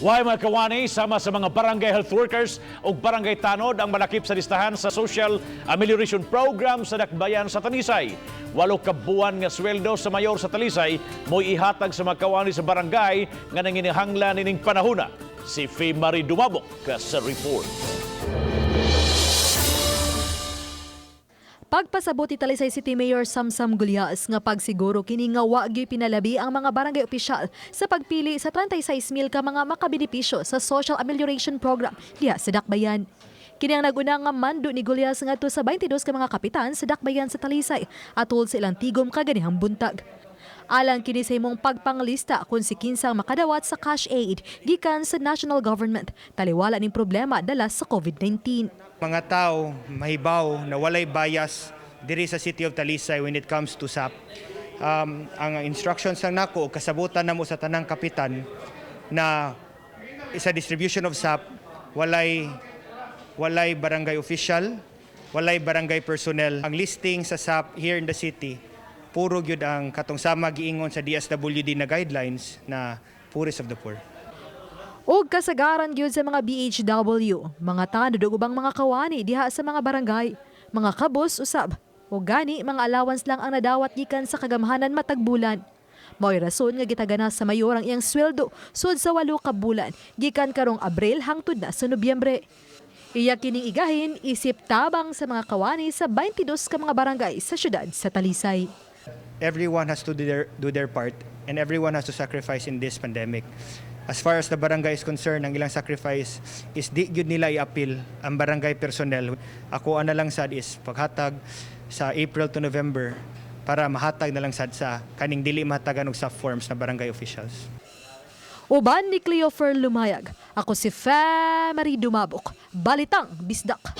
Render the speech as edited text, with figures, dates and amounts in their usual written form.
Way mga kawani sama sa mga barangay health workers ug barangay tanod ang malakip sa listahan sa Social Amelioration Program sa Dakbayan sa Talisay. 8 ka buwan nga sweldo sa mayor sa Talisay mo'y ihatag sa mga kawani sa barangay nga nanginahanglan nining panahona. Si Fe Marie Dumabok sa report. Pagpasabot ni Talisay City Mayor Samsam Gullas nga pagsiguro kini nga wa gyud pinalabi ang mga barangay opisyal sa pagpili sa 36,000 ka mga makabenepisyo sa Social Amelioration Program diha sa Dakbayan. Kini ang naguna nga mando ni Gullas ngadto sa 22 ka mga kapitan sa Dakbayan sa Talisay atol sa ilang tigom kaganihang buntag. Alang kini sa imong pagpanglista kung si kinsang makadawat sa cash aid gikan sa national government taliwala ning problema dala sa COVID-19. Mga tao mahibaw na walay bias diri sa City of Talisay when it comes to SAP. Ang instructions lang nako, kasabutan namo sa tanang kapitan na sa distribution of SAP, walay barangay official, walay barangay personnel. Ang listing sa SAP here in the city, puro gyud ang katong sama giingon sa DSWD na guidelines na poorest of the poor. Og kasagaran gyud sa mga BHW, mga tanod ug ubang mga kawani diha sa mga barangay, mga kabos usab. O gani mga allowance lang ang nadawat gikan sa kagamhanan matag bulan. Mao'y rason nga gitagana sa mayor ang iyang sweldo sud sa 8 ka bulan gikan karong Abril hangtod na sa Nobyembre. Iya kining igahin isip tabang sa mga kawani sa 22 ka mga barangay sa syudad sa Talisay. Everyone has to do their part and everyone has to sacrifice in this pandemic. As far as the barangay is concerned, ang ilang sacrifice is di gyud nila i-appeal ang barangay personnel. Ako ana lang sad is paghatag sa April to November para mahatag na lang sad sa kaning dili mahatagan og SAP forms na barangay officials. Uban ni Cleofer Lumayag. Ako si Fe Marie Dumabok. Balitang Bisdak.